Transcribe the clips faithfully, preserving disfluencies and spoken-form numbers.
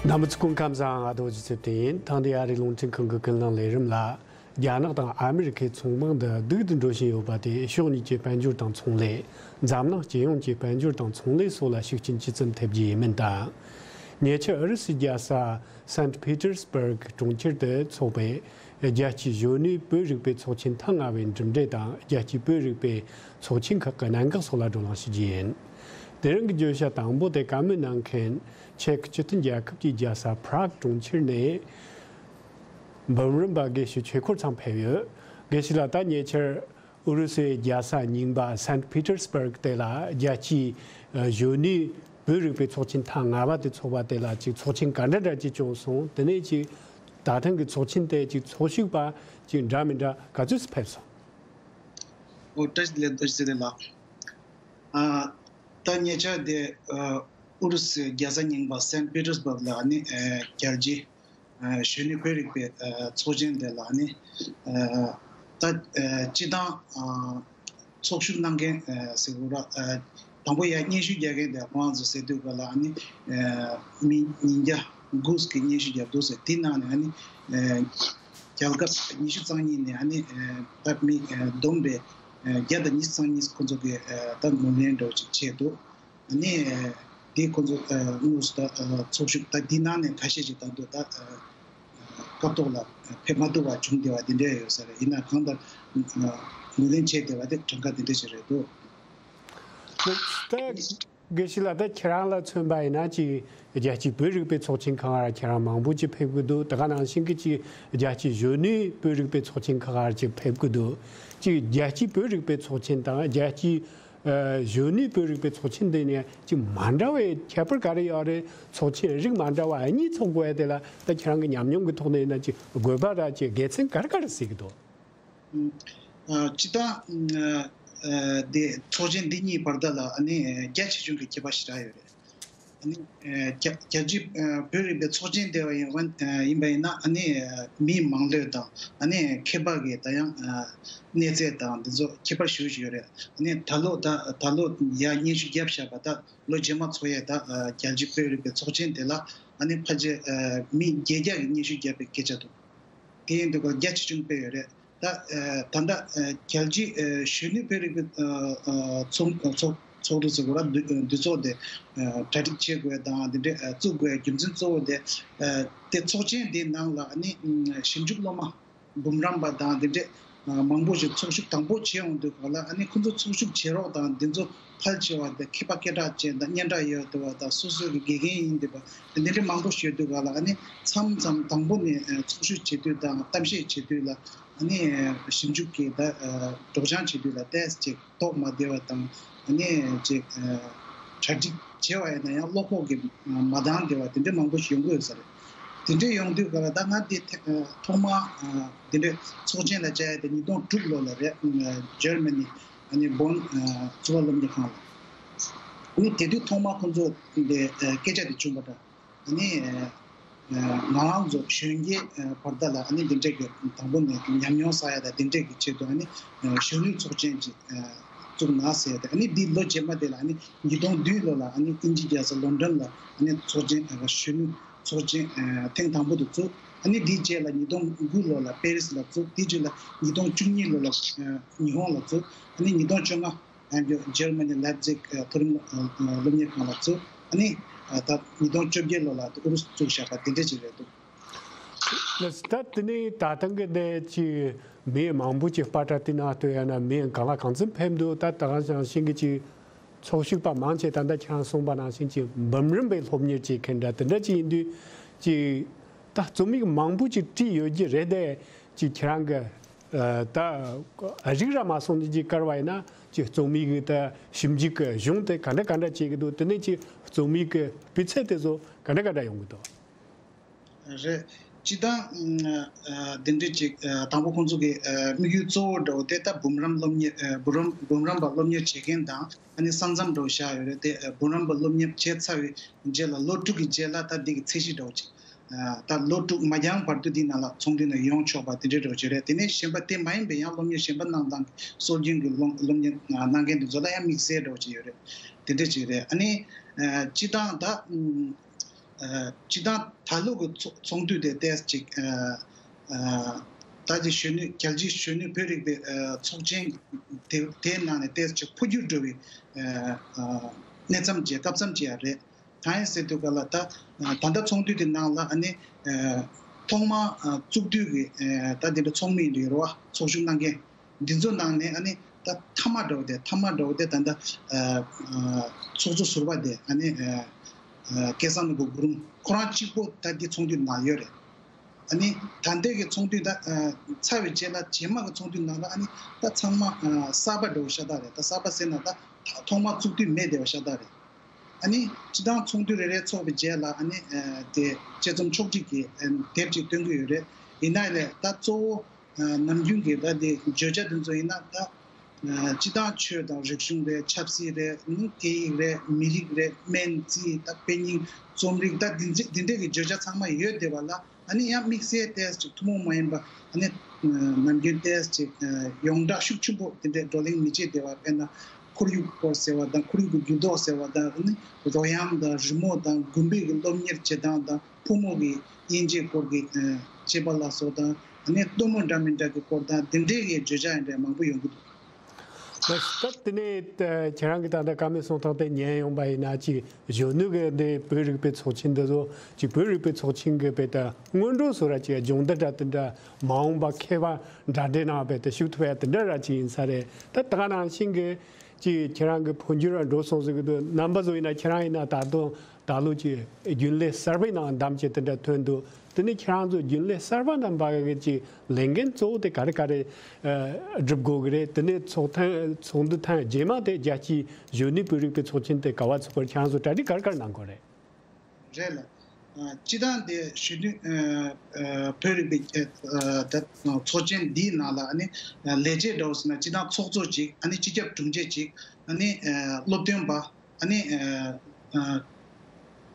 རྣམ་པ་ཚོ་སྐུ་ཁམས་བཟང་། ཨ་རྡོ་རྗེ་ཚེ་བརྟན་ཡིན། ཐེངས་འདིའི་ཨ་རིའི་རླུང་འཕྲིན་ཁང་གི་ཀུན་གླེང་ལས་རིམ་ལ། རྒྱ་ནག་དང་ཨ་མི་རི་ཁའི་ཚོང་དམག་འདི་སྡུག་ཏུ་འགྲོ་བཞིན་ཡོད་པ་དེ་ཕྱོགས་གཉིས་ཀྱི་དཔལ་འབྱོར་དང་ཚོང་ལས། འཛམ་གླིང་སྤྱི་ཡོངས་ཀྱི་དཔལ་འབྱོར་དང་ཚོང་ལས་སོགས་ལ་ཤུགས་རྐྱེན་ཇི་ཙམ་ཐེབས་རྒྱུ་ཡིན་མིན་དང་། ཉེ་ཆར་ཨུ་རུ་སུའི་རྒྱལ་ས་སན་ཕི་ཏེར་སྦུར་གྲོང་ཁྱེར་དུ་འཚོགས་པའི་རྒྱལ་སྤྱིའི་གཞོན་ནུའི་བོད་རིག་པའི་ཚོགས་ཆེན་ཐེངས་ལྔ་པའི་གྲུབ་འབྲས་དང་། རྒྱལ་སྤྱིའི་བོད་རིག་པའི་ཚོགས་ཆེན་ཁག་གི་གནད་འགག་སོགས་ལ་བགྲོ་གླེང་ཞུ་རྒྱུ་ཡིན། དེ་རིང་གི་བརྗོད་བྱ་དང་པོ་དེ་བཀའ་མོལ་གནང་མཁན་ཆེ་ཁི་སྤྱི་མཐུན་རྒྱལ་ཁབ་ཀྱི་རྒྱལ་ས་པ་རག་གྲོང་ཁྱེར་ནས་འབུམ་རམས་པ་དགེ་བཤེས་ཆོས་འཁོར་ཚང་ཕེབས་ཡོད། དགེ་བཤེས་ལགས། ད་ཉེ་ཆར་ཨུ་རུ་སུའི་རྒྱལ་ས་རྙིང་པ་སན་ཕི་ཏེར་སྦུར་དེ་ལ་རྒྱལ་སྤྱིའི་གཞོན་ནུའི་བོད་རིག་པའི་ཚོགས་ཆེན་ཐེངས་ལྔ་པ་དེ་འཚོགས་པ་དེ་ལ་ཅིག་ཚོགས་ཆེན་ག་འདྲ་འདྲ་ཅིག་བྱུང་སོང་། དེ་ནས་ཅིག་ད་ཐེངས་ཀྱི་ཚོགས་ཆེན་དེ་ཅིག་ཚོགས་ཞུགས་པ་ཅིག་འདྲ་མི་འདྲ་ག་ཚོད་ཕེབས་སོང་། ཨོ། བཀྲ་ཤིས་བདེ་ལེགས། བཀྲ་ཤིས་བདེ་ལེགས་ལགས། ཨ། ད་ཉེ་ཆར་དེ་ཨ་ཨུ་རུ་སུའི་རྒྱལ་ས་རྙིང་པ་སན་པི་ཏེར་སྦུག་ལ་ཨ་ནི་ཨ་རྒྱལ་སྤྱིའི་ཨ་གཞོན་ནུ་བོད་རིག་པའི་ཨ་ཚོགས་ཆེན་དེ་ལ་ཨ་ནི་ཨ་ད་ཨ་སྤྱི་བཏང་ཨ་ཚོགས་ཞུགས་གནང་མཁན་ཨ་ཟེར་དགོས་ར། ཨ་དང་པོ་ཡར་སྙན་ཞུ་རྒྱག་མཁན་དེ་ཁོང་ཚོ་ཟེར་དུས་ག་ལ་ཨ་ནི་ཨ་མི་ཉིས་བརྒྱ་དགུ་ཞིག་གིས་སྙན་ཞུ་རྒྱབ་འདུག་ཟེར། དེ་ནང་ནས་ཨ་ནི་ཨ་རྒྱལ་ཁབ་ཉི་ཤུ་རྩ་གཉིས་ནས་ཨ་ནི་ཨ་ད་མི་ཨ་བསྡོམས་པས་ཨ་བརྒྱ་དང་ཉི་ཤུ་རྩ་གཉིས་ཁོང་ཚོ་གིས་ཨ་ད་ངོས་ལེན་འདྲ་བོ་ཅིག་བྱས་འདུག་ཨ་ནི་ཨ་དེ་ཁོང་ཚོ་ཨ་དངོས་སུ་ད་ཨ་ཚོགས་ཞུགས་ད་འདི་ནང་ནས་ཁ་ཤས་ཅིག་ད་འདུག་ད་ཨ་སྐབས་ཐོག་ལ་ཕེབས་མ་ཐུབ་པ་བྱུང་བསྡད་པ་འདི་འདྲ་ཡོད་ས་རེད། ཡིན་ན་གང་ལྟར་ཨ་ངོས་ལེན་བྱས་བསྡད་པ་དེ་གྲངས་ཀ་འདི་འདྲ་ཞིག་རེད་འདུག་ད་དགེ་བཤེས་ལགས། ད་ཁྱེད་རང་ལ་མཚོན་པ་ཡིན་ན་ཅིག་རྒྱལ་སྤྱིའི་བོད་རིག་པའི་ཚོགས་ཆེན་ཁག་ལ་ཁྱེད་རང་མང་པོ་ཅིག་ཕེབས་ཀྱི་འདུག་ད་ག་ནང་བཞིན་གྱི་ཅིག་རྒྱལ་སྤྱིའི་གཞོན་ནུའི་བོད་རིག་པའི་ཚོགས་ཆེན་ཁག་ལ་ཅིག་ཕེབས་ཀྱི་འདུག་ཅིག་རྒྱལ་སྤྱིའི་བོད་རིག་པའི་ཚོགས་ཆེན་དང་རྒྱལ་སྤྱིའི་ཨ་གཞོན་ནུའི་བོད་རིག་པའི་ཚོགས་ཆེན་དེ་ནས་ཅིག་མ་འདྲ་བའི་ཁྱད་པར་ག་རེ་ཡོད་རེད། ཚོགས་ཆེན་རིགས་མ་འདྲ་བ་གཉིས་ཚོགས་དགོས་ཡ་དེ་ལ་ད་ཁྱེད་རང་གི་ཉམས་མྱོང་གི་ཐོག་ནས་ཡིན་ན་ཅིག་དགོས་པ་ར་ཅིག་དགེ་མཚན་ག་རེ་ག་རེ་གཟིགས་ཀྱི་འདུག་ཨ་སྤྱིར་བཏང་ཨ་དེ་ཚོགས་ཆེན་འདི་གཉིས་བར་དག་ལ་ཨ་ནི་རྒྱ་ཆེ་ཆུང་གི་ཁྱད་པར་ཞེ་དྲག་ཡོད་རེད། ཨ་ནི་ཨ་རྒྱ་རྒྱལ་སྤྱིའི་ཨ་བོད་རིག་པའི་ཚོགས་ཆེན་དེ་བ་ཡིན་ཡིན་པ་ཡིན་ན་ཨ་ནི་ཨ་མི་མང་ལོས་དང་ཨ་ནི་མཁས་པ་གི་ད་ཡང་ཨ་གནས་ཚད་དང་འདི་ཚོ་ཁྱད་པར་ཞེ་པོ་ཅིག་ཡོད་རེད། ཨ་ནི་ད་ལོ་ད་ད་ལོ་ཡ་སྙན་ཞུ་བརྒྱབ་བཞག་པ་ད་ལོ་རྗེས་མ་ཚོགས་ཡས་ད་ཨ་རྒྱལ་སྤྱིའི་བོད་རིག་པའི་ཚོགས་ཆེན་དེ་ལ་ཨ་ནི་ཕལ་ཆེར་ཨ་མི་བརྒྱད་བརྒྱ་གི་སྙན་ཞུ་བརྒྱབ་པའི་སྐད་ཆ་འདུག་དེ་ཡིན་དུས་ཀ་རྒྱ་ཆེ་ཆུང་དཔེ་ཡོད་རེད། ད་ཨ་ད་ལྟ་ཨ་རྒྱལ་སྤྱིའི་ཨ་གཞོན་ནུ་བོད་རིག་པའི་ཨ་ཨ་ཚོགས་ཚོགས་ཚོགས་འདུ་ཟེར་དགོས་ར། འདུ་འདུ་ཚོགས་དེ་ཨ་གྲ་སྒྲིག་བྱེད་དགོས་དང་དེ་འདྲའི་ཨ་བཙུགས་དགོས་རྒྱུ་མཚན་གཙོ་བོ་དེ་ཨ་དེ་ཚོགས་ཆེན་དེའི་ནང་ལ་ཨ་ནི་ཨ་ཞིབ་འཇུག་སློབ་མ་འབུམ་རམས་པ་དང་དེ་འདྲའི་ཨ་མང་པོ་ཞིག་ཚོགས་ཞུགས་དང་པོ་བྱེད་ཡོང་དུས་ག་ལ་ཨ་ནི་ཁོང་ཚོ་ཚོགས་ཞུགས་བྱེད་རོགས་དང་དེ་ཚོ་ཕལ་ཆེ་བ་དེ་མཁས་པ་སྐད་གྲགས་ཅན་དང་སྙན་གྲགས་ཡོད་བསྡད་པ་དང་སོ་སོའི་གི་དགེ་རྒན་ཡིན་བསྡད་པ་དེ་འདྲའི་མང་པོ་ཞིག་ཡོད་དུས་ག་ལ་ཨ་ནི་མཚམས་མཚམས་དང་པོ་ནས་ཨ་ཚོགས་ཞུགས་བྱེད་དུས་དང་གཏམ་བཤད་བྱེད་དུས་ལ་ཨ་ནི་ཞིབ་འཇུག་གི་ད་ཨ་སྒྲོག་སྦྱང་བྱེད་དུས་ལ་ཏོག་ཙམ་ཅིག་ཐོག་མ་བདེ་བ་དང་ཨ་ནི་ཅིག་ཨ་གྲ་སྒྲིག་བྱས་པ་ཡིན་ན་ཡང་བློ་ཁོག་གི་མ་འདང་བདེ་བ་དེ་འདྲ་མང་པོ་ཞིག་ཡོང་གི་ཡོད་ས་རེད། དེ་འདྲ་ཡོང་དུས་ག་ལ་ད་ང་དེ་ཐེ་ཨ་ཐོག་མ་ཨ་དེ་འདྲ་ཚོགས་ཆེན་ལ་བཅར་ཡ་དེ་ཉིས་སྟོང་དྲུག་ལོ་ལ་རེད། ཨ་ཇར་མ་ནི་ཨ་ནི་བོན་ཨ་གཙུག་ལག་སློབ་གཉེར་ཁང་ལ། ཨ་ནི་དེ་དུས་ཐོག་མ་ཁོང་ཚོ་དེ་ཨ་སྐད་ཆ་དེ་བྱུང་བ་འདྲ། ཨ་ནི་ཨ་ང་རང་ཚོ་གཞོན་སྐྱེས་ཨ་བར་དག་ལ་ཨ་ནི་འདི་འདྲས་ཀྱི་དང་པོ་ནས་ཉམས་མྱོང་བསགས་ཡ་དང་འདི་འདྲས་ཀྱི་ཆེད་དུ་ཨ་ནི་ཨ་གཞོན་ནུ་ཚོགས་ཆེན་ཅིག་ཨ་བཙུགས་གནང་ཟེར་ཡ་དང་། ཨ་ནི་འདི་ལོ་རྗེས་མ་དེ་ལ་ཨ་ནི་ཉིས་སྟོང་བདུན་ལོ་ལ་ཨ་ནི་དབྱིན་ཇི་རྒྱལ་ས་ལོན་ཌོན་ལ་ཨ་ནི་ཚོགས་ཆེན་ཨ་གཞོན་ནུ་ཚོགས་ཆེན་ཨ་ཐེངས་དང་པོ་དེ་བཙུགས། ཨ་ནི་འདིའི་རྗེས་ལ་ཉིས་སྟོང་དགུ་ལོ་ལ་པེ་རིས་ལ་བཙུགས། དེའི་རྗེས་ལ་ཉིས་སྟོང་བཅུ་གཉིས་ལོ་ལ་ཨ་ཉི་ཧོང་ལ་བཙུགས། ཨ་ནི་ཉིས་སྟོང་བཅོ་ལྔ་ཨ་ཇར་མ་ནི་ལཱིབ་ཛིག་ཨ་མཐོ་རིམ་ཨ་ཨ་སློབ་གཉེར་ཁང་ལ་བཙུགས། ཨ་ནི་ཨ་ད་ཉིས་སྟོང་བཅོ་བརྒྱད་ལོ་ལ་ཨུ་རུ་སུ་བཙུགས་བཞག་པ་དེ་འདྲ་ཅིག་རེད་འདུག་ལགས་སོ། ད་དེ་ནས་ད་ཐེངས་ཀྱི་འདི་ཅིག་མི་མང་པོ་ཅིག་པར་སྐྲུན་དེ་ནང་ལྟོས་ཡ་ན་མི་གང་ལ་གང་འཚམ་ཕེབས་འདུག་ད་ད་ག་ནང་བཞིན་གྱི་ཅིག་ཚོགས་ཞུགས་པ་མང་ཆེ་ད་ལྟ་ཁྱེད་རང་གསུངས་པ་ནང་བཞིན་ཅིག་འབུམ་རམས་པའི་སློབ་གཉེར་བྱེད་མཁན་འདྲ་དེ་འདྲ་ཅིག་ཡིན་དུས་ཅིག་ད་རྩོམ་ཡིག་མང་པོ་ཅིག་བྲིས་ཡོད་ཀྱི་རེད་དེ། ཅིག་ཁྱེད་རང་གི་ཨ་ད་རིགས་ར་མ་སོང་ནས་ཅིག་བཀར་བ་ཡིན་ན་ཅིག་རྩོམ་ཡིག་གི་ད་ཞིབ་འཇུག་གི་གཞུང་དེ་ག་འདྲ་ག་འདྲ་བྱེད་ཀྱི་འདུག་དེ་ནས་ཅིག་རྩོམ་ཡིག་གི་སྤུས་ཚད་དེ་ཚོ་ག་འདྲ་ག་འདྲ་ཡོང་གི་འདུག་རེད། སྤྱིར་བཏང་ཨ་འདི་འདྲ་ཅིག་ཨ་དང་པོ་ཁོང་ཚོ་གི་ཨ་དམིགས་ཡུལ་གཙོ་བོ་འདྲ་བོ་དེ་ད་འབུམ་རམས་སློབ་གཉེར་ཨ་འབུམ་རམས་འབུམ་རམས་པ་སློབ་གཉེར་བྱེད་མཁན་དང་ཨ་ནི་ས་མཚམས་འདྲ་བོ་བཞག་ཡོད་རེད་དེ། ཨ་འབུམ་རམས་པ་སློབ་གཉེར་བྱས་ཚར་བའི་རྗེས་ལ་ལོ་དྲུག་གི་རྗེས་ལ་ད་འདི་གི་ཚད་གཞི་འདྲ་བོ་ཅིག་ཨ་ད་ལོ་དྲུག་མ་འགྱངས་བར་དུ་འདི་ནང་ལ་ཚོགས་འདུ་ནང་ཡོང་ཆོག་པ་དེ་འདྲ་འདྲ་བོ་ཅིག་རེད། དེ་ནས་གཞན་པ་དེ་མ་ཡིན་པའི་ཡང་སློབ་གཉེར་གཞན་པ་གནང་སྟངས་ཀྱི་སྲོལ་རྒྱུན་གྱི་སློབ་སློབ་གཉེར་གནང་མཁན་དེ་ཚོ་ལ་ཡང་དམིགས་བསལ་འདྲ་བོ་ཅིག་ཡོད་རེད། དེ་འདྲ་ཅིག་རེད། ཨ་ནི་ཨ་སྤྱིར་བཏང་ད་ཨམ། ཨ་སྤྱི་བཏང་ད་ལོ་གི་ཚོགས་ཚོགས་འདུ་དེ་ཏོག་ཙམ་ཅིག་ཨ་ཨ་ད་ཅིག་གཞོན་ནུ་རྒྱལ་སྤྱིའི་གཞོན་ནུ་བོད་རིག་པའི་ཨ་ཚོགས་ཆེན་དེ་དེའི་ནང་ནས་ཏོག་ཙམ་ཅིག་འཕོ་འགྱུར་འགྲོ་བའི་ཨ་ཨ་གནས་མཚམས་ཅིག་སྐབས་མཚམས་ཅིག་ཡང་རེད། གང་ཡིན་ཟེར་དུས་ག་ལ་ད་ད་ལྟ་ཚོགས་འདུ་དེ་ནང་ལ་ཨ་ནི་ཨ་ཐོག་མར་ཨ་བཙུགས་དུས་ཀྱི་ཨ་ད་དེ་འདྲ་ཚོགས་མི་ཡིན་རེད་རོ། ཚོགས་ཞུགས་གནང་མཁན་འདི་ཚོ་ནང་ནས་ཨ་ནི་ད་མཐའ་མ་འདྲ་བོ་དེ་མཐའ་མ་འདྲ་བོ་དེ་ད་ལྟ་ཨ་ཨ་ཚོགས་གཙོ་ཟུར་པ་དེ་ཨ་ནི་ཨ་ཨ་སྐལ་བཟང་ནོར་བུ་གུ་རུ་ཁོ་རང་གཅིག་པོ་ད་འདི་ཚོགས་འདུ་ནང་ཡོད་རེད། ཨ་ནི་ད་ལྟའི་གི་ཚོགས་འདུ་ད་ཨ་ཚར་བའི་རྗེས་ལ་རྗེས་མ་གི་ཚོགས་འདུ་ནང་ལ་ཨ་ནི་ད་ཚང་མ་ཨ་གསར་པ་འདྲ་བོ་ཤ་སྟག་རེད། ད་གསར་པ་ཟེར་ན་ད་ཐོག་མར་བཙུགས་དུས་མེད་བསྡད་པ་ཤ་སྟག་རེད། ཨ་ནི་སྤྱི་བཏང་ཚོགས་འདུ་རེ་རེ་ཚོགས་པའི་རྗེས་ལ་ཨ་ནི་ཨ་དེ་དཔྱད་རྩོམ་ཕྱོགས་སྒྲིག་གི་ཨ་དེབ་ཅིག་སྟོན་གྱི་ཡོད་རེད། ཡིན་ན་ཡང་ད་གཙོ་བོ་ཨ་ནམ་རྒྱུན་གྱི་ད་དེ་བརྗོད་བྱ་དེ་ཚོ་ཡིན་ན་ད་ཨ་སྤྱི་བཏང་ཆོས་དང་རིག་གཞུང་རེད། ཆབ་སྲིད་རེད། ཨ་ནི་སྐད་ཡིག་རེད། མི་རིགས་རེད། སྨན་རྩིས་ད་དཔེ་རྙིང་རྩོམ་རིག་ད་འདི་འདི་འདྲས་ཀྱི་བརྗོད་བྱ་ཚང་མ་ཡོད་བསྡད་པ་ལ། ཨ་ནི་ཡང་དམིགས་བསལ་ཏོག་ཙམ་ཅིག་ཐུན་མོང་མ་ཡིན་པ་ཨ་ནི་ནམ་རྒྱུན་ཏོག་ཙམ་ཅིག་ཡོངས་གྲགས་ཤུགས་ཆེན་པོ་དེ་འདྲའི་བགྲོ་གླེང་མི་བྱེད་བསྡད་པ། དཔེར་ན་ཁོར་ཡུག་སྐོར་ཟེར་བ་དང་། ཁོར་ཡུག་གི་འགྱུར་ལྡོག་ཟེར་བ་དང་། ཨ་ནི་རོལ་དབྱངས་དང་རི་མོ་དང་དགོན་པའི་གི་སློབ་གཉེར་བྱེད་སྟངས་དང་། ཕོ་མོ་གི་དབྱེ་འབྱེད་སྐོར་གྱི་བྱེད་པ་ལ་སོགས་དང་། ཨ་ནི་སྟོན་མོ་འདྲ་མི་འདྲ་གི་སྐོར་དང་། དེ་འདྲའི་གི་བརྗོད་བྱ་ཡིན་འདྲ་མང་པོ་ཡོང་གི་འདུག་ད་དེ་ནས་ད་ཁྱེད་རང་གིས་ད་ལྟ་བཀའ་མོལ་གསུང་སྟངས་དེ་ཉན་ཡོང་པ་ཡིན་ན། ཅིག་གཞོན་ནུ་གི་འདི་བོད་རིག་པའི་ཚོགས་ཆེན་འདི་ཚོ་ཅིག་བོད་རིག་པའི་ཚོགས་ཆེན་གི་བོད་ད་སྔོན་འགྲོ་བཟོ་ར་ཅིག་སྦྱོང་བརྡར་འདྲ་དེ་འདྲ་མ་འོངས་པ་མཁས་པ་འདྲ་འདྲའི་ནང་བོད་ད་ཞུགས་ཐུབ་ཡ་དེ་འདྲ་ར་ཅིག་ཡིན་ས་རེད། ད་ད་ག་ནང་བཞིན་གི་ཅིག་ཁྱེད་རང་གི་འཕོ་འགྱུར་ར་འགྲོ་སོང་ཟེར་གི་འདུག་རྣམ་པ་ཚོ་ཡིན་ན་ཁྱེད་རང་ཡིན་ན་ད་དུང་ད་ལོ་ཅིག་རྒྱུན་ལས་གསར་པའི་ནང་འདམ་བྱས་དེ་འདྲ་ཐོན་འདུག་དེ་ནས་ཁྱེད་རང་ཚོ་རྒྱུན་ལས་གསར་པ་རྣམ་པ་གི་ཅིག་ལས་འགན་གཙོ་བོ་དེ་ག་རེ་ག་རེ་ཨ་སྒྲུབ་དགོས་ཀྱི་རེད། དེ་ནས་ཚོགས་ཐེངས་ཚོགས་འདུ་ཐེངས་རྗེས་མ་དེ་རྒྱལ་སྤྱིའི་གཞོན་ནུའི་བོད་རིག་པའི་ཚོགས་ཆེན་དེ་ག་བ་ཚོགས་པར་ཁྱེད་རང་ཚོ་གྲ་སྒྲིག་ག་རེ་ག་རེ་གནང་དགོས་རེད། རེད་ལ། ཨ་སྤྱི་བཏང་དེ་གཞོན་ནུ་ཨ་ཨ་བོད་རིག་པའི་ཨ་ཨ་ད་ཚོགས་ཆེན་འདིའི་ནང་ལ་ཨ་ནི་ཨ་ལས་བྱེད་འདྲ་བོ་ཟེར་ན་སྤྱི་བཏང་ཚོགས་གཙོ་གཅིག་ཨ་ནི་སྤྱི་ཁྱབ་དྲུང་ཆེ་གཅིག་ཨ་ནི་ཨ་སློབ་སྟོན་པ། ཨ་ནི་ཨ་ཨ་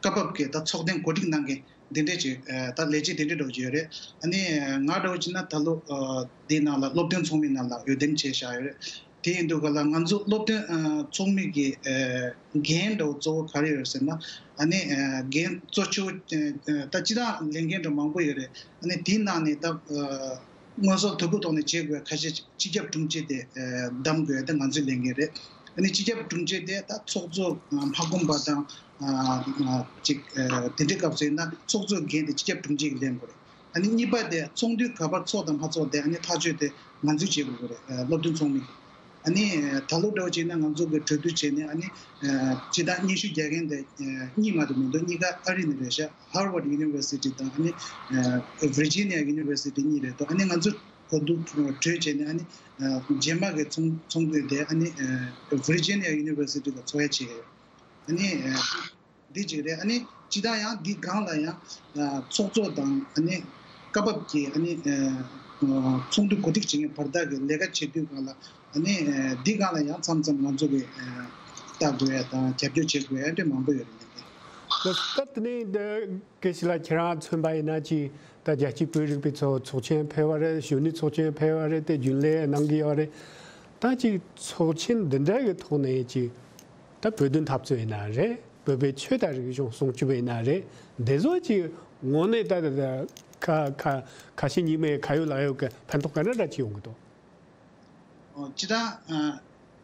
སྐབས་བབ་ཀྱི་ད་ཚོགས་ཐེངས་གོ་སྒྲིག་གནང་མཁན་འདི་འདྲས་ཅིག་ཨ་ད་ལས་བྱེད་འདི་འདྲས་འདྲ་བོ་ཅིག་ཡོད་རེད། ཨ་ནི་ཨ་ང་འདྲ་བོ་བྱས་ན་ད་ལོ་ཨ་འདི་ནང་ལ་སློབ་སྟོན་ཚོགས་མི་ནང་ལ་འོས་འདེམས་བྱས་བཞག་ཡོད་རེད། དེ་ཡིན་དུས་ག་ལ་ང་ཚོ་སློབ་སྟོན་ཨ་ཚོགས་མི་གི་ཨ་འགན་འདྲ་བོ་གཙོ་བོ་ག་རེ་ཡོད་ཟེར་ན། ཨ་ནི་ཨ་འགན་གཙོ་ཆེ་བོ་ཨ་ད་སྤྱི་བཏང་ལས་འགན་འདྲ་མང་པོ་ཡོད་རེད། ཨ་ནི་དེའི་ནང་ནས་ད་ཨ་དངོས་ཟོག་དོད་པོའི་ཐོག་ནས་བྱེད་དགོས་ཁ་ཤས་སྤྱི་ཁྱབ་དྲུང་ཆེ་དེ་ཨ་གདམ་དགོས་དེ་ང་ཚོའི་ལས་འགན་རེད། ཨ་ནི་སྤྱི་ཁྱབ་དྲུང་ཆེ་དེ་ད་ཚོགས་གཙོ་ཨ་མ་གོམས་པ་དང་ཨ་ཨ་ཅིག་ཨ་དེ་འདྲའི་སྐབས་སུ་ཡིན་ན་ཚོགས་གཙོའི་འགན་དེ་སྤྱི་ཁྱབ་དྲུང་ཆེ་གིས་ལེན་དགོས་རེད། ཨ་ནི་གཉིས་པ་དེ་ཚོགས་འདུ་ག་པར་ཚོགས་དང་མ་ཚོགས་དེ་ཨ་ནི་ཐག་གཅོད་དེ་ང་ཚོས་བྱེད་དགོས་ཀྱི་རེད། ཨ་སློབ་སྟོན་ཚོགས་མི་གིས། ཨ་ནི་ད་ལོ་འདྲ་བོ་བྱས་ན་ང་ཚོ་གིས་གྲོས་བསྡུར་བྱས་ནས། ཨ་ནི་ཨ་སྤྱིར་བཏང་སྙན་ཞུ་རྒྱག་མཁན་དེ་ཨ་གཉིས་མ་གཏོགས་མི་འདུག་གཉིས་ཀ་ཨ་རི་ནས་རེད་ཤག Harvard University དང་ཨ་ནི་ཨ་Virginia University གཉིས་རེད་འདུག་ཨ་ནི་ང་ཚོ་གོ་བསྡུར་གྲོས་བྱས་ནས། ཨ་ནི་ཨ་རྗེས་མ་གི་ཚོགས་ཚོགས་འདུ་དེ་ཨ་ནི་ཨ་Virginia University ལ་ཚོགས་ཡ་བྱས་ཡོད། ཨ་ནི་ཨ་འདི་གཅིག་རེད། ཨ་ནི་སྤྱིར་བཏང་ཡང་འདི་སྒང་ལ་ཡང་ཨ་ཚོགས་གཙོ་དང་ཨ་ནི་སྐབས་བབ་ཀྱི་ཨ་ནི་ཨ་ཚོགས་འདུ་གོ་སྒྲིག་བྱེད་མཁན་བར་ཐག་གི་ལས་ཀ་བྱེད་དུས་སྒང་ལ། ཨ་ནི་ཨ་འདི་སྒང་ལ་ཡང་མཚམས་མཚམས་ང་ཚོ་གི་ཨ་ལྟ་དགོས་ཡ་དང་རྒྱབ་སྐྱོར་བྱེད་དགོས་ཡ་འདྲ་མང་པོ་ཡོད་རེད། ད་ད་དེ་ནས་འདི་སྐད་ཆ་ལ་ཁྱེད་རང་མཚོན་པ་ཡིན་ན། ཅིག་ད་རྒྱལ་སྤྱིའི་བོད་རིག་པའི་ཚོགས་ཚོགས་ཆེན་ཕེབས་པ་རེད། གཞོན་ནུའི་ཚོགས་ཆེན་ཕེབས་པ་རེད། དེ་རྒྱུན་ལས་གནང་གི་ཡོད་རེད། ད་ཅིག་ཚོགས་ཆེན་འདི་འདྲ་གི་ཐོག་ནས་ཅིག་ད་བོད་དོན་འཐབ་རྩོད་ཡིན་ན་རེད། བོད་པའི་ཆོས་དང་རིག་གཞུང་སྲུང་སྐྱོབ་ཡིན་ན་རེད། འདི་ཚོ་ཅིག་དངོས་གནས་ད་ད་ད་ཁ་ཁ་ཁ་ཞེ་གཉིས་མེད་ཁ་ཡོད་ལག་ཡོད་ཀྱི་ཕན་ཐོགས་ག་འདྲ་འདྲ་ཅིག་ཡོང་གི་འདུག་ཨོ་སྤྱིར་བཏང་ཨ་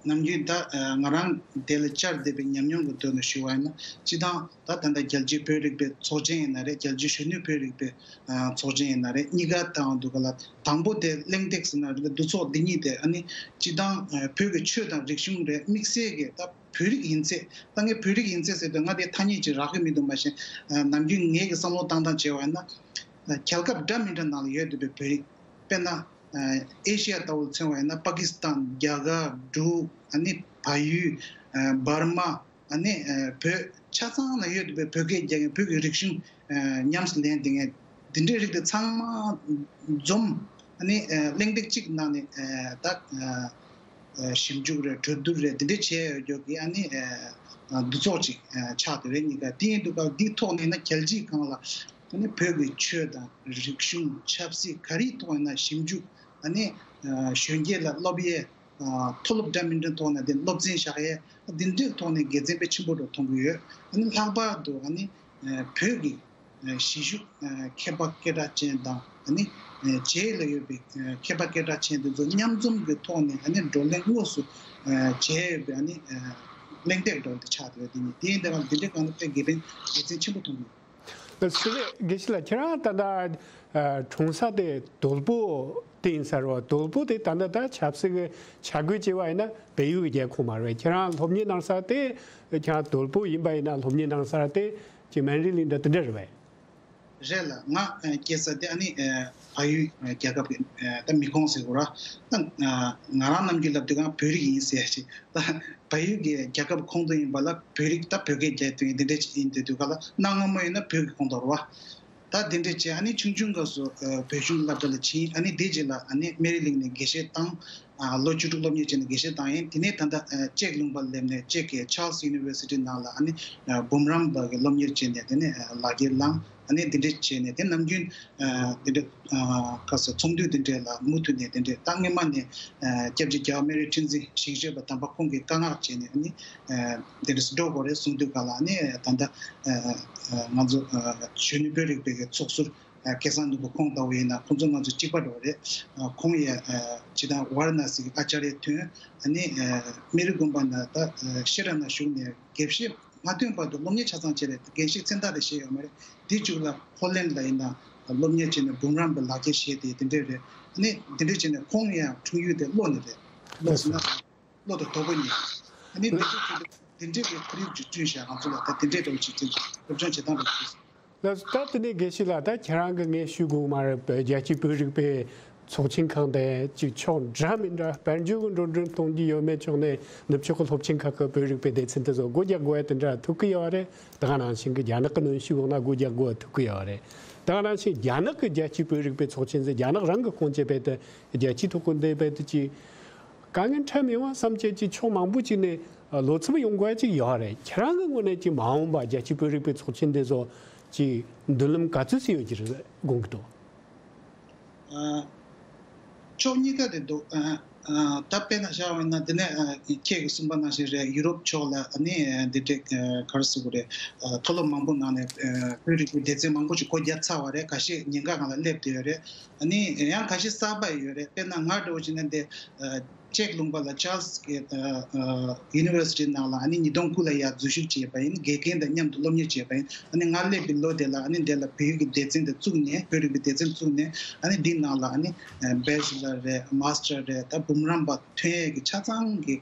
ནམ་རྒྱུན་ད་ཨ་ང་རང་འདི་ལ་བཅར་བསྡད་པའི་ཉམས་མྱོང་གི་ཐོག་ནས་ཞུ་བ་ཡིན་ན། སྤྱིར་བཏང་ད་ད་ལྟ་རྒྱལ་སྤྱིའི་བོད་རིག་པའི་ཚོགས་ཆེན་ཡིན་ན་རེད། རྒྱལ་སྤྱིའི་གཞོན་ནུ་བོད་རིག་པའི་ཨ་ཚོགས་ཆེན་ཡིན་ན་རེད། གཉིས་ཀ་དང་དུ་ག་ལ་དང་པོ་དེ་གླེང་སྟེགས་ཟེར་ན་རེད། འདུ་ཚོགས་འདི་གཉིས་དེ་ཨ་ནི་སྤྱིར་བཏང་ཨ་བོད་ཀྱི་ཆོས་དང་རིག་གཞུང་རེད། དམིགས་བསལ་གྱི་ད་བོད་རིགས་ཡིན་ཚད། ད་ངས་བོད་རིགས་ཡིན་ཚད་ཟེར་དུས་ང་དེ་ཐ་སྙད་ཅིག་རག་གི་མི་འདུག་མ་གཞི་ཨ་ནམ་རྒྱུན་ངེད་ཀྱི་བསམ་བློ་བཏང་སྟངས་བྱས་པ་ཡིན་ན། ཨ་རྒྱལ་ཁབ་འདྲ་མི་འདྲ་ནང་ལ་ཡོད་བསྡད་པའི་བོད་རིགས། དཔེར་ན། ཨ་ཨེ་ཤི་ཡ་ལྟ་བུ་མཚོན་པ་ཡིན་ན། པ་ཀི་སི་ཐན། རྒྱ་གར། འབྲུག་ཨ་ནི་བལ་ཡུལ། ཨ་འབར་མ། ཨ་ནི་ཨ་བོད་ཆ་ཚང་ལ་ཡོད་བསྡད་པའི་བོད་སྐད་རྒྱག་མཁན། བོད་ཀྱི་རིག་གཞུང་ཨ་ཉམས་སུ་ལེན་བསྡད་མཁན་འདི་འདྲའི་རིགས་དེ་ཚང་མ་འཛོམས། ཨ་ནི་ཨ་གླེང་སྟེགས་གཅིག་ནང་ནས་ཨ་ད་ཨ་ཨ་ཞིབ་འཇུག་རེད། གྲོས་བསྡུར་རེད། འདི་འདྲ་བྱས་ཡོད་རྒྱུ་གི་ཨ་ནི་ཨ་འདུ་ཚོགས་ཅིག་ཨ་ཆགས་བསྡད་རེད། གཉིས་ཀ་དེ་ཡིན་དུས་སྐབས་འདིའི་ཐོག་ནས་ན་རྒྱལ་སྤྱིའི་སྒང་ལ་ཨ་ནི་བོད་ཀྱི་ཆོས་དང་རིག་གཞུང་ཆབ་སྲིད་ག་རེའི་ཐོག་ཡིན་ན་ཞིབ་འཇུག་ཨ་ནི་ཨ་གཞོན་སྐྱེས་ལ་སློབ་ཡས། ཨ་མཐོ་སློབ་འདྲ་མི་འདྲའི་ཐོག་ནས་དེ་སློབ་ཚན་བཞག་ཡས། འདི་འདྲའི་ཐོག་ནས་དགེ་མཚན་དཔེ་ཆེན་པོ་འདྲ་མཐོང་གི་ཡོད། ཨ་ནི་ལྷག་པར་དུ་ཨ་ནི་ བོད་ཀྱི་གཞིས་བཞུགས་མཁས་པ་སྐད་གྲགས་ཅན་དང་ཨ་ནི་རྗེས་ལ་ཡོད་པའི་མཁས་པ་སྐད་གྲགས་ཅན་དེ་ཚོ་མཉམ་འཛོམས་ཀྱི་ཐོག་ནས་ཨ་ནི་བགྲོ་གླེང་དངོས་སུ་བྱས་ཡོད་པའི་ཨ་ནི་གླེང་སྟེགས་འདྲ་བོ་དེ་ཆགས་བསྡད་ཡོད། དེ་ཡིན་དེ་ཡིན་དེ་ག་ལ་དེ་འདྲའི་སྒང་ལ་དཔེ་དགེ་ཕན་དགེ་མཚན་ཆེན་པོ་མཐོང་གི་ཡོད། སྲིད་པའི་དགེ་བཤེས་ལགས་ཁྱེད་རང་ད་ལྟ་གྲོང་གསེབ་དེ་དོལ་པོ་དེ་ཡིན་ས་རེད་བ། དོལ་པོ་དེ་ད་ལྟ་ད་ཆབ་སྲིད་ཀྱི་ཆ་བགོས་བྱས་པ་ཡིན་ན་བལ་ཡུལ་གྱི་རྒྱལ་ཁོངས་མ་རེད། ཁྱེད་རང་སློབ་གཉེར་གནང་ས་དེ་ཁྱེད་རང་དོལ་པོ་ཡིན་པ་ཡིན་ན་སློབ་གཉེར་གནང་ས་དེ་ཅིག་མན་རི་ལིན་འདྲ་དེ་འདྲ་རེད་བས། རེད་ལ་ང་སྐྱེས་ས་དེ་ཨ་ནི་བལ་ཡུལ་རྒྱལ་ཁབ་ཀྱི་ད་མི་ཁོངས་ཟེར་དགོས་ར། ད་ང་རང་ནམ་རྒྱུན་ལབ་དུས་ང་བོད་རིགས་ཡིན་ཟེར་ཞིག་ད། བལ་ཡུལ་གྱི་རྒྱལ་ཁབ་ཁོངས་གཏོགས་ཡིན་པ་ལ་བོད་རིགས་ད་བོད་སྐད་རྒྱག་དུས་འདི་འདྲ་ཅིག་ཡིན་དུས་དུས་ག་ལ་གནའ་སྔ་མོ་ཡིན་ན་བོད་ཀྱི་ཁོངས་གཏོགས་རེད་བ། ད་འདི་འདྲ་བྱས་ཨ་ནི་ཆུང་ཆུང་སྐབས་སུ་བོད་གཞུང་སློབ་གྲྭ་ལ་ཕྱིན། ཨ་ནི་དེ་རྗེས་ལ་ཨ་ནི་མན་རི་ལིན་ནས་དགེ་བཤེས་བཏང་། ལོ་བཅུ་དྲུག་སློབ་གཉེར་བྱས་ནས་དགེ་བཤེས་བཏང་ཡིན། དེ་ནས་ད་ལྟ་ཅེཀ་ལུང་པ་སླེབས་ནས་ཅེཀ་གི་Charles University ནང་ལ་ཨ་ནི་འབུམ་རམས་པ་གི་སློབ་གཉེར་བྱས་ནས་དེ་ནས་ལག་འཁྱེར་བླངས། ཨ་ནི་འདི་འདྲ་བྱས་ནས་དེ་ནམ་རྒྱུན་འདི་འདྲ་ཁ་སང་ཚོགས་འདུ་འདི་འདྲ་ལ་མུ་མཐུད་ནས་འདི་འདྲ་ད་སྔོན་མ་ནས་སྐྱབས་རྗེ་རྒྱལ་བ་སྨན་རི་ཁྲི་འཛིན་ཞིང་གཤེགས་པ་དམ་པ་ཁོང་གིས་བཀའ་མངགས་བྱས་ནས་ཨ་ནི་འདི་འདྲ་འགྲོ་དགོས་རེད་གསུང་དུས་ག་ལ་ཨ་ནི་ད་ལྟ་ང་ཚོ་གཞོན་ནུ་བོད་རིག་པའི་གི་ཚོགས་ཟུར་སྐལ་བཟང་ནོར་བུ་ཁོང་ལྟ་བུ་ཡིན་ན་ཁོང་ཚོ་ང་ཚོ་གཅིག་པ་འདྲ་བོ་རེད། ཁོང་ཡ་སྤྱི་བཏང་ཝཱ་ར་ཎ་སི་གི་ཨ་ཅཱརྱ་ཐོན། ཨ་ནི་མན་རི་དགོན་པ་ན་ད་ཤེས་རབ་ན་བཞུགས་ནས་དགེ་བཤེས་མ་ཐོན་བར་དུ་སློབ་གཉེར་ཆ་ཚང་བྱས་རེད། དགེ་བཤེས་མཚན་རྟགས་དེ་བཞེས་ཡོད་མ་རེད། དེ་མཇུག་ལ་ཧོ་ལན་ལ་ཡིན་ན་སློབ་གཉེར་བྱས་ནས་འབུམ་རམས་པའི་ལག་ཁྱེར་བཞེས་ཏེ་དེ་འདྲས་རེད། ཨ་ནི་དེ་འདྲས་བྱས་ནས་ཁོང་ཡང་འཁྲུངས་ཡུལ་དེ་བློ་ནས་རེད། བློ་ཟེར་ན་བློ་དང་དོ་པོ་གཉིས། ཨ་ནི་དེ་འདྲས་བྱས་ཏེ་དེ་འདྲས་ཀྱི་ཁོར་ཡུག་ཅིག་བསྐྲུན་བྱས་ང་ཚོ་ལ་ད་དེ་འདྲས་འདྲ་བོ་ཅིག་ཅིག་སློབ་སྦྱོང་བྱེད་སྟངས་འདྲ་བོ་ཅིག་ལགས་སོ། ད་དེ་ནས་དགེ་བཤེས་ལགས་ད་ཁྱེད་རང་གི་ངས་ཞུ་དགོས་མ་རེད་པས། རྒྱལ་སྤྱིའི་བོད་རིག་པའི་ཚོགས་ཆེན་ཁག་དེ་ཅིག་ཕྱོགས་འདྲ་མི་འདྲ་དཔལ་འབྱོར་གྱི་འགྲོ་གྲོན་གཏོང་རྒྱུ་ཡོད་མེད་ཕྱོགས་ནས་ནུབ་ཕྱོགས་ཀྱི་སློབ་ཆེན་ཁག་གི་བོད་རིག་པའི་སྡེ་ཚན་དེ་ཚོ་སྒོ་རྒྱག་དགོས་ཡ་དེ་འདྲ་ཐུག་གི་ཡོད་རེད། ད་ག་ནང་བཞིན་གྱི་རྒྱ་ནག་གི་གནོན་ཤུགས་འོག་ན་སྒོ་རྒྱག་དགོས་ཐུག་གི་ཡོད་རེད། ད་ག་ནང་བཞིན་རྒྱ་ནག་གི་རྒྱལ་སྤྱིའི་བོད་རིག་པའི་ཚོགས་ཆེན་ཟེར་རྒྱ་ནག་རང་གི་ཁོངས་ཀྱི་བོད་དེ་རྒྱལ་སྤྱིའི་ཐོག་གི་འདས་བོད་དེ་ཅིག་དཀའ་ངལ་འཕྲད་མི་ཡོང་བ་བསམ་བྱས་ཀྱི་ཕྱོགས་མང་པོ་ཅིག་ནས་བློ་འཚབ་ཡོང་དགོས་ཅིག་ཡོད་རེད། ཁྱེད་རང་གི་ངོས་ནས་ཀྱི་མ་འོངས་པ་རྒྱལ་སྤྱིའི་བོད་རིག་པའི་ཚོགས་ཆེན་དེ་ཚོ་ཀྱི་མདུན་ལམ་ག་ཚོད་ཅིག་ཡོད་ཀྱི་རེད་དགོངས་ཀྱི་འདུག་ཕྱོགས་གཉིས་ཀ་རེད་འདུག་ད་དཔེར་ན་བཞག་པ་ཡིན་ན་དེ་ནས་ཁྱེད་ཀྱིས་གསུངས་པ་ནང་བཞིན་རེད། ཡུ་རོབ་ཕྱོགས་ལ་ནི་འདི་འདྲའི་ག་རེ་ཟེར་དགོས་རེད། མཐོ་སློབ་མང་པོ་ནང་ནས་བོད་རིག་པའི་སྡེ་ཚན་མང་པོ་ཞིག་སྒོ་བརྒྱབ་ཚར་བ་རེད། ཁ་ཤས་ཉེན་ཁ་སྒང་ལ་སླེབས་བསྡད་ཡོད་རེད། ནི་ཡང་ཁ་ཤས་གསར་པ་ཡོད་རེད། དཔེར་ན་ང་འདྲ་བོ་བྱས་ན་འདི་ཅེཀ་ལུང་པ་ལ་ཅཱལ་སི་གི་ཡུ་ནི་ཝར་སི་ཊི་ནང་ལ་ཨ་ནི་ཉིས་སྟོང་དགུ་ལ་ཡར་འཛུལ་ཞུགས་བྱས་པ་ཡིན། དགེ་རྒན་དང་མཉམ་དུ་སློབ་གཉེར་བྱས་པ་ཡིན། ཨ་ནི་ང་སླེབས་པའི་ལོ་དེ་ལ་ཨ་ནི་འདི་ལ་བོད་ཡིག་གི་སྡེ་ཚན་དེ་བཙུགས་ནས་བོད་རིག་པའི་སྡེ་ཚན་བཙུགས་ནས་ཨ་ནི་འདི་ནང་ལ་ཨ་ནི་བེ་ཅི་ལར་རེད། མཱ་སི་ཊར་རེད། ད་འབུམ་རམས་པ་ཐོན་ཡས་ཀྱི་ཆ་ཚང་གི་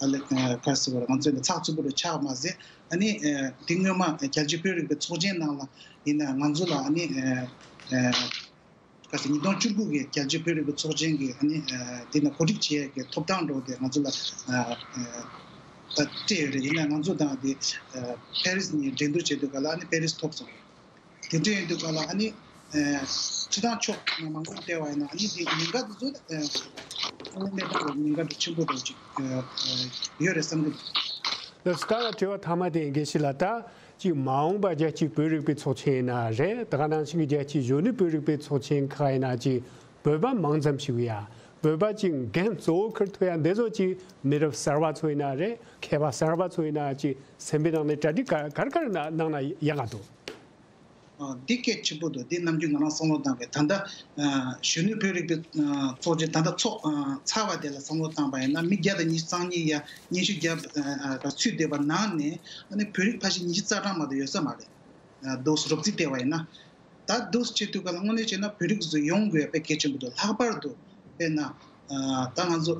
ཨ་ལ་ག་རེ་ཟེར་བ་རེད། ང་ཚོ་ལ་ཚགས་ཚུད་པོ་རེ་ཆགས་མ་ཟད་ཨ་ནི་འདི་སྔོན་མ་རྒྱལ་སྤྱིའི་བོད་རིག་པའི་ཚོགས་ཆེན་ནང་ལ་ཡིན་ན་ང་ཚོ་ལ་ཨ་ནི། ག་ཚོད་ཉིས་སྟོང་བཅུ་དགུ་གི་རྒྱལ་སྤྱིའི་བོད་རིག་པའི་ཚོགས་ཆེན་གྱི་ཨ་ནི་དེ་ནས་གོ་སྒྲིག་བྱེད་ཡས་ཀྱི་ཐོབ་ཐང་འདྲ་བོ་དེ་ང་ཚོ་ལ་ད་སྤྲད་ཡོད་རེད། ཡིན་ན་ང་ཚོ་དང་དེ་ཕེ་རིས་གཉིས་འགྲན་བསྡུར་བྱེད་དུས་ག་ལ་ཨ་ནི་ཕེ་རིས་ཐོབ་སོང་། དེ་འདྲ་ཡིན་དུས་ག་ལ་ཨ་ནི་སྤྱི་བཏང་ཕྱོགས་མང་པོ་བལྟས་པ་ཡིན་ན་ཨ་ནི་དེ་ཉེན་ཁ་དེ་ཚོ་ཨ་ནི་གནས་སྟངས་ལ་ཉེན་ཁ་དེ་ཆེན་པོ་འདྲ་བོ་ཅིག་ཡོད་རེད་བསམ་གྱི་འདུག་ལགས་སོ། ད་དྲི་བ་མཐའ་མ་དེ་དགེ་བཤེས་ལགས་ད། ཅིག་མ་འོངས་པ་རྒྱལ་སྤྱིའི་བོད་རིག་པའི་ཚོགས་ཆེན་ཡིན་ན་རེད། ད་ག་ནང་བཞིན་གྱི་རྒྱལ་སྤྱིའི་གཞོན་ནུ་བོད་རིག་པའི་ཚོགས་ཆེན་ཁག་ཡིན་ན་ཅིག་བོད་པ་མང་ཙམ་ཞིག་ཡ་བོད་པ་ཅིག་འགན་གཙོ་བོ་འཁུར་ཐུབ་ཡ་འདི་ཚོ་ཅིག་མི་རབས་གསར་བ་ཚོ་ཡིན་ན་རེད། མཁས་པ་གསར་བ་ཚོ་ཡིན་ན་ཅིག་སེམས་པའི་ནང་ནས་གྲ་སྒྲིག་ག་ག་རེ་ག་རེ་གནང་ན་ཡག་ག་འདུག་འདི་གལ་ཆེན་པོ་འདུག་འདི་ནམ་རྒྱུན་ང་རང་བསམ་བློ་བཏང་བས་ད་ལྟ་གཞོན་ནུ་བོད་རིག་པའི་ཚོགས་ཆེན་ད་ལྟ་ཚོགས་ཚར་བ་དེ་ལ་བསམ་བློ་བཏང་པ་ཡིན་ན་མི་བརྒྱ་དང་ཉི་ཤུ་རྩ་གཉིས་ཡ་སྙན་ཞུ་བརྒྱབ་ཚུད་བསྡད་པ་ནང་ནས་ཨ་ནི་བོད་རིགས་ཕལ་ཆེར་ཉི་ཤུ་རྩ་གྲངས་མ་གཏོགས་ཡོད་ས་མ་རེད། འདུག་རོབ་རྩིས་བལྟས་པ་ཡིན་ན། ད་འདུག་བྱེད་དུས་ག་ལ་དངོས་གནས་བྱས་ན་བོད་རིགས་ཚོ་ཡོང་དགོས་དཔེ་གལ་ཆེན་པོ་འདུག་ལྷག་པར་དུ་དཔེར་ན་ད་ང་ཚོ་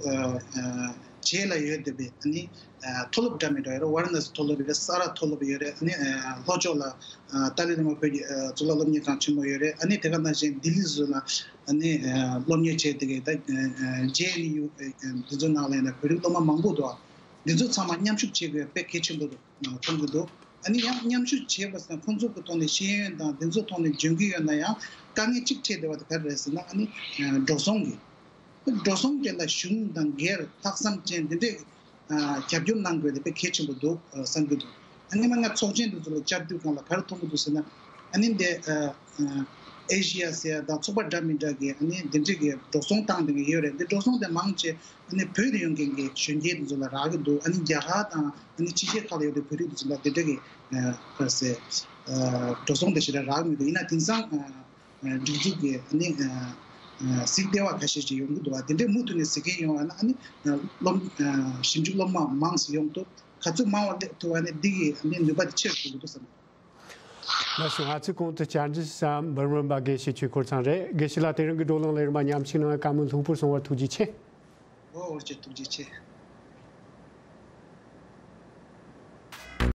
རྗེས་ལ་ཡོད་བསྡད་པའི་ཨ་ནི་མཐོ་སློབ་འདྲ་མི་འདྲ་ཡོད་རེད། ཝཱ་ར་ཎ་སི་མཐོ་སློབ་ཡོད་རེད། ས་ར་མཐོ་སློབ་ཡོད་རེད། ཨ་ནི་ལྷོ་ཕྱོགས་ལ་ཏཱ་ལའི་བླ་མ་བོད་ཀྱི་གཙུག་ལག་སློབ་གཉེར་ཁང་ཆེན་མོ་ཡོད་རེད། ཨ་ནི་དེ་ག་ནང་བཞིན་ལྡི་ལི་བཟོ་ལ་ཨ་ནི་སློབ་གཉེར་བྱས་བསྡད་མཁན་ད་ཇེ་ཨེན་ཡུ་འདི་ཚོ་ནང་ལ་ཡིན་ན་བོད་རིགས་སློབ་མ་མང་པོ་འདུག་འདི་ཚོ་ཚང་མ་མཉམ་ཞུགས་བྱེད་དགོས་དཔེ་གལ་ཆེན་པོ་འདུག་མཐོང་གི་འདུག་ཨ་ནི་ཡང་མཉམ་ཞུགས་བྱས་པ་སོང་ཁོང་ཚོ་གི་ཐོག་ནས་ཤེས་ཡོན་དང་འདི་ཚོ་ཐོག་ནས་འཇོན་གྱི་ཡོད་ན་ཡང་དཀའ་ངལ་གཅིག་འཕྲད་བསྡད་པ་དེ་ག་རེ་རེད་ཟེར་ན་ཨ་ནི་འགྲོ་སོང་གི་འགྲོ་སོང་དེ་ལ་གཞུང་དང་སྒེར་ལྷག་བསམ་ཅན་འདི་འདྲས་རྒྱབ་སྐྱོར་གནང་དགོས་དེ་དཔེ་གལ་ཆེན་པོ་འདུག་བསམ་གྱི་འདུག་ཨ་ནི་མ་ང་ཚོགས་ཆེན་འདི་ཚོ་ལ་བཅར་དུས་སྒང་ལ་ག་རེ་མཐོང་གི་འདུག་ཟེར་ན་ཨ་ནི་འདི་ཨེ་ཤི་ཡ་ཟེར་ཡ་དང་ཚོགས་པ་འདྲ་མི་འདྲ་གི་ཨ་ནི་འདི་འདྲས་ཀྱི་འགྲོ་སོང་བཏང་བསྡད་མཁན་ཡོད་རེད། འདི་འགྲོ་སོང་དེ་མང་ཆེ། ཨ་ནི་བོད་དུ་ཡོང་མཁན་གྱི་གཞོན་སྐྱེས་དེ་ཚོ་ལ་རག་གི་འདུག་ཨ་ནི་རྒྱ་གར་དང་ཨ་ནི་ཕྱི་རྒྱལ་ཁག་ལ་ཡོད་པའི་བོད་རིགས་དེ་ཚོ་ལ་དེ་འདྲ་གི་ག་རེ་ཟེར་ འགྲོ་སོང་དེ་ཞེ་དྲག་རག་མི་འདུག་ཡིན་ན་དེང་སང་སྒྲིག་འཛུགས་ཀྱི་ཨ་ནི་གཟིགས་ལྟེ་བ་ཁ་ཤས་ཅིག་ཡོང་གི་འདུག་བ། དེ་འདྲའི་མུ་མཐུད་ནས་གཟིགས་མཁན་ཡོང་བ་ན་ཨ་ནི་སློབ་ཞིབ་འཇུག་སློབ་མ་མང་ཙམ་ཡོང་ཐུབ། ག་ཚོད་མང་བ་སླེབས་ཐུབ་བ་ནི་འདི་གི་ཨ་ནི་ནུས་པ་དེ་ཆེར་འགྲོ་གི་འདུག་བསམ། ལགས་སོ། ང་ཚོའི་གོང་དུ་བཅར་འདྲི་ཟམ་འབུམ་རམས་པ་དགེ་བཤེས་ཆོས་འཁོར་ཚང་རེད། དགེ་བཤེས་ལགས་དེ་རིང་གི་བགྲོ་གླེང་ལས་རིམ་པ་མཉམ་ཞུགས་གནང་བའི་བཀའ་མོལ་ལྷུག་པོར་གསུང་བར་ཐུགས་རྗེ་ཆེ། ཨོ་ཨོ་ཅེ་ཐུགས་རྗེ་ཆེ།